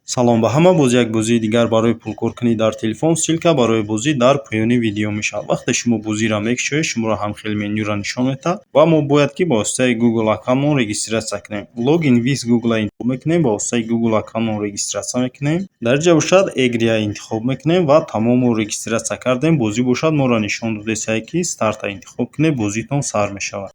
Салом ба ҳама! Боз як бозии дигар барои пулкоркунӣ дар телефон. Ссылка барои бозӣ дар поёни видео мешавад. Вақте шумо бозиро мекушоед, шуморо ҳамхел менюро нишон медиҳад ва мо бояд ки ба воситаи Google аккаунтмон регистрация кунем. Login with Google интихоб мекунем, ба воситаи Google аккаунтмон регистрация мекунем. Дар инҷа бошад, игры интихоб мекунем ва тамому, регистрация кардем. Бозӣ бошад, моро нишон додесае, ки старта интихоб кунед, бозитон сар мешавад.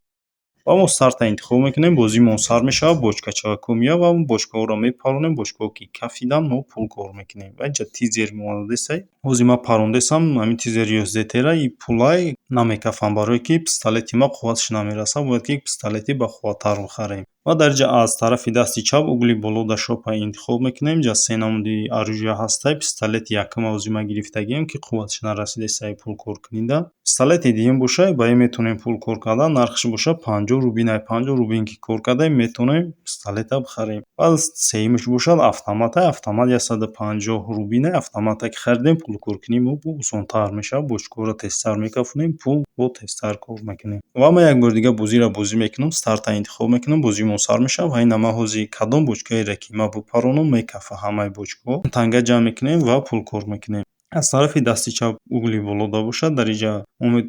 Ва мо старта интихоб мекунем, бозимон сар мешавад, бочкачако меояд ва мо бочкаҳоро мепаронем. Бочкаҳо ки кафиданд, мо пул кор мекунем. Ва инҷа тизер меомадесай. Ҳозир ман парондесам ҳамин тизер USDT-ра, и пулай намекафам, барое ки пистолети ман қувваташ намерасад, бояд ки пистолети бақувваттар бихарем. Ва дар инҷа аз тарафи дасти чап, угли боло, дар шопа интихоб мекунем. Инҷа се намуди оружия ҳастай. Пистолети якум ҳозир ман гирифтагиам, ки қувваташ нарасидесай пулкоркунида. Пистолети дуюм бошад, ба ин метавонем пул кор кардан, нархаш бошад 50 рубин. Ай 50 рубин ки кор кардаем, метавонем пистолета бихарем. Баъд сеюмаш бошад, автомата. Автомат 150 рубин. Автомата ки харидем, пулкоркунии мо осонтар мешавад, бочкаҳоро тезтар мекафонем, пул бо тезтар кор мекунем. Ва ман як бори дигар бозиро бозӣ мекунам, старта интихоб мекунам, бозимон сар мешавад. Ва ина ман ҳозир кадом бочкаеро ки ман бипаронам, мекафа ҳамаи бочкаҳо. Танга ҷамъ мекунем ва пул кор мекунем. Аз тарафи дасти чап, угли болода бошад, дар инҷа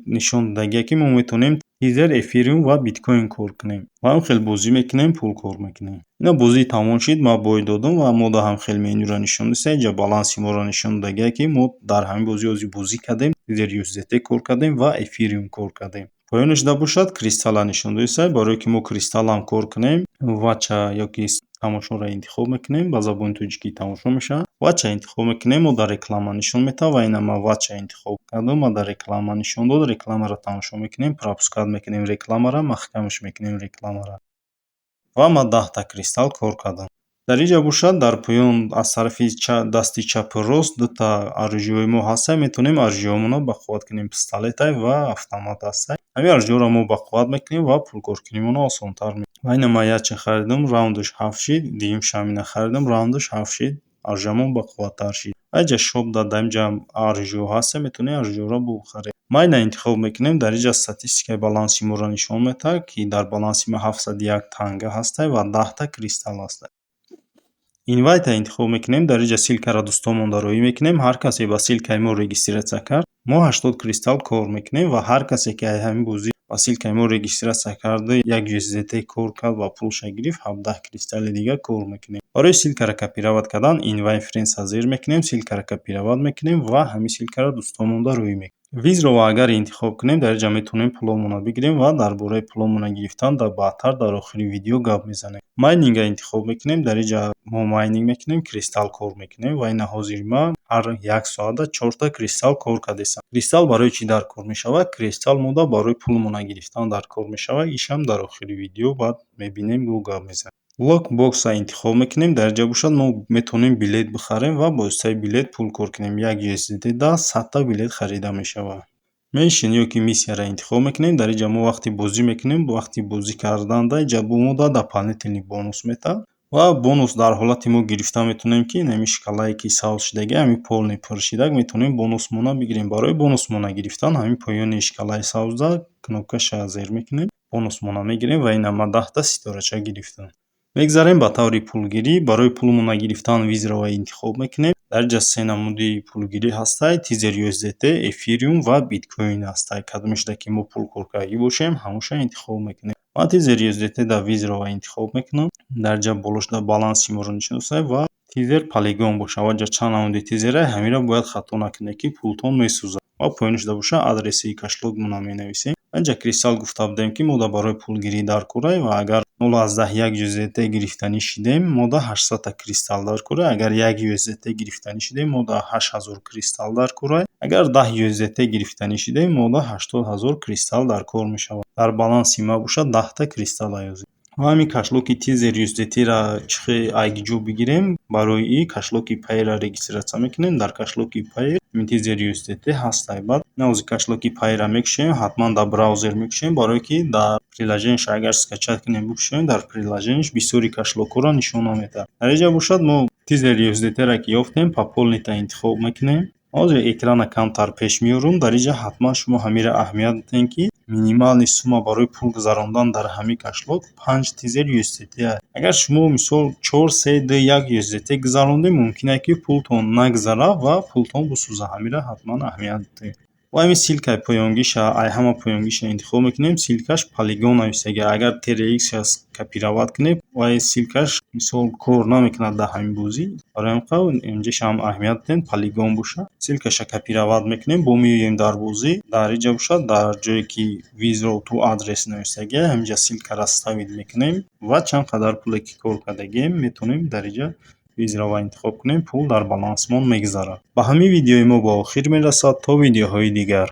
нишон додагие, ки мо метавонем тизер, эфириум ва биткоин кор кунем. Ва ҳамхел бозӣ мекунем, пул кор мекунем. Ина бозӣ тамом шид, ман бой додам ва мо дар ҳамхел менюро нишон додем. Инҷа баланси моро нишон додагие, ки мо дар ҳамин бозӣ ҳозир бозӣ кардем, тизер USDT кор кардем ва эфириум кор кардем. Поёнашда бошад, кристалла нишон додисай. Барое ки мо кристаллам кор кунем, watch а ёки тамошоро интихоб мекунем, ба забони тоҷикӣ тамошо мешавад. Watch а интихоб мекунем, мо дар реклама нишон медиҳад. Ва ина ман watch а интихоб кардам, ма дар реклама нишон дод. Рекламаро тамошо мекунем, пропускать мекунем рекламаро, маҳкамаш мекунем рекламаро. Ва ман 10-та кристалл кор кардам. Дар инҷа бошад, дар поён аз тарафи дасти чапу рост дута оружияҳои мо ҳастанд. Метавонем оружияҳомонро бақувват кунем. Пистолетай ва автомат ҳастай. Ҳамин оружияҳоро мо бақувват мекунем ва пулкоркунимонро осонтар мекунем. Ва ина ман якча харидам, раундаш ҳафт шид. Дуюмша ҳамина харидам, раундаш ҳафт шид, оружиямон бақувваттар шид. Ва инҷа шоп дар инҷа оружияҳо ҳастанд, метавонем оружияҳоро бихарем. Майна интихоб мекунем, дар инҷа статистикаи баланси моро нишон медиҳад, ки дар баланси ма 701 танга ҳастай ва 10-та кристалл ҳастай. Invite интихоб мекунем, дар инҷа ссылкаро дӯстонмон дароӣ мекунем. Ҳар касе ба ссылкаи мо регистрация кард, мо 80 кристалл кор мекунем. Ва ҳар касе ки ҳамин бозӣ ба ссылкаи мо регистрация карда, як USDT кор кард ва пулша гирифт, 17 кристалли дигар кор мекунем. Барои ссылкаро копировать кардан Invite Friends-а зер мекунем, ссылкаро копировать мекунем ва ҳамин ссылкаро дӯстонмон дароӣ мекунем. Withdraw агар интихоб кунем, дар инҷа метавонем пуломонро бигирем ва дар бораи пуломонро гирифтан дар баъдтар, дар охири видео гап мезанем. Майнинга интихоб мекунем, дар инҷа мо майнинг мекунем, кристалл кор мекунем. Ва ина ҳозир ман ҳар як соата чорта кристалл кор кардесам. Кристалл барои чӣ дар кор мешавад? Кристалл мода барои пулмона гирифтан дар кор мешавад. Ишам дар охири видео баъд мебинем, ӯ гап мезанем. Локбокса интихоб мекунем, дар инҷа бошад, мо метавонем билет бихарем ва бо воситаи билет пул кор кунем. Як USDT да 100-та билет харида мешавад. Mission ё ки миссияро интихоб мекунем. Дар инҷа мо вақте бозӣ мекунем, вақти бозӣ карданда инҷа бо мо дополнительный бонус медиҳад. Ва бонус дар ҳолати мо гирифта метавонем, ки ҳамин шкалае ки сабз шудагӣ, ҳамин полный пур шидак, метавонем бонусмона бигирем. Барои бонусмона гирифтан ҳамин поёни шкалаи сабзда кнопкаша зер мекунем, бонусмона мегирем. Ва ина ман 10-та ситорача гирифтам. Мегзарем ба таври пулгирӣ. Барои пулмона гирифтан Withdraw интихоб мекунем. Дар инҷа се намуди пулгирӣ ҳастай: тизер USDT, эфириум ва биткоин ҳастай. Кадомешда ки мо пул коркардагӣ бошем, ҳамонша интихоб мекунем. Ман тизер USDT дар Withdraw интихоб мекунам. Дар инҷа болошда баланси моро нишон додааст ва тизер полигон бошад. Ва инҷа чанд намуди тизера, ҳаминро бояд хато накунед, ки пултон месӯзад. Ва поёнашда бошад, адреси кошелёкмонро менависем. Инҷа кристалл гуфта будем, ки мода барои пулгирӣ дар кора. Ва агар 0,1 USDT гирифтанӣ шидем, мода 800-та кристалл дар кора. Агар як USDT гирифтанӣ шидем, мода 8000 кристалл дар кора. Агар 10 USDT гирифтанӣ шидем, мода 80 000 кристалл дар кор мешавад. Дар баланси ма бошад, 10-та кристалл аёзем. Ва ҳамин кошелёки тизер USDT-ра чӣ айгиҷо бигирем? Барои ин кошелёки Payeer-ра регистрация мекунем. Дар кошелёки Payeer тизер USDT ҳастай. Баъд навози кошелёки Payeer-ра мекушоем, ҳатман дар браузер мекушоем, барое ки дар приложениеш агар скачать кунем, бикушоем, дар приложениеш бисёри кошелёкҳоро нишон намедиҳад. Дар инҷа бошад, мо тизер USDT-ра ки ёфтем, пополнить-а интихоб мекунем. Ҳозир экрана камтар пеш меорам. Дар инҷа ҳатман шумо ҳаминро аҳамият диҳем, ки минимальный сумма барои пул гузарондан дар ҳамин кошелёк 5 тизер USDT аст. Агар шумо, мисол, 4, 3, 2, 1 USDT гузарондем, мумкин аст, ки пултон нагзара ва пултон бисӯзад. Ҳамира ҳатман аҳамият диҳед. Ва ҳамин ссылкаи поёнгиша, ай ҳама поёнгиша интихоб мекунем. Ссылкаш Polygon нависагӣ. Агар TRX копировать кунем, вай ссылкаш, мисол, кор намекунад дар ҳамин бозӣ. Барои ҳамин қадр инҷаша ҳам аҳамият диҳем, Polygon бошад. Ссылкаша копировать мекунем, бо меоем дар бозӣ. Дар инҷа бошад, дар ҷое ки withdraw to address нависагӣ, ҳаминҷа ссылкаро вставить мекунем ва чанд қадар пуле ки кор кардагием, метавонем дар инҷа withdraw интихоб кунем, пул дар балансмон мегузарад. Ба ҳамин видеои мо ба охир мерасад. То видеоҳои дигар.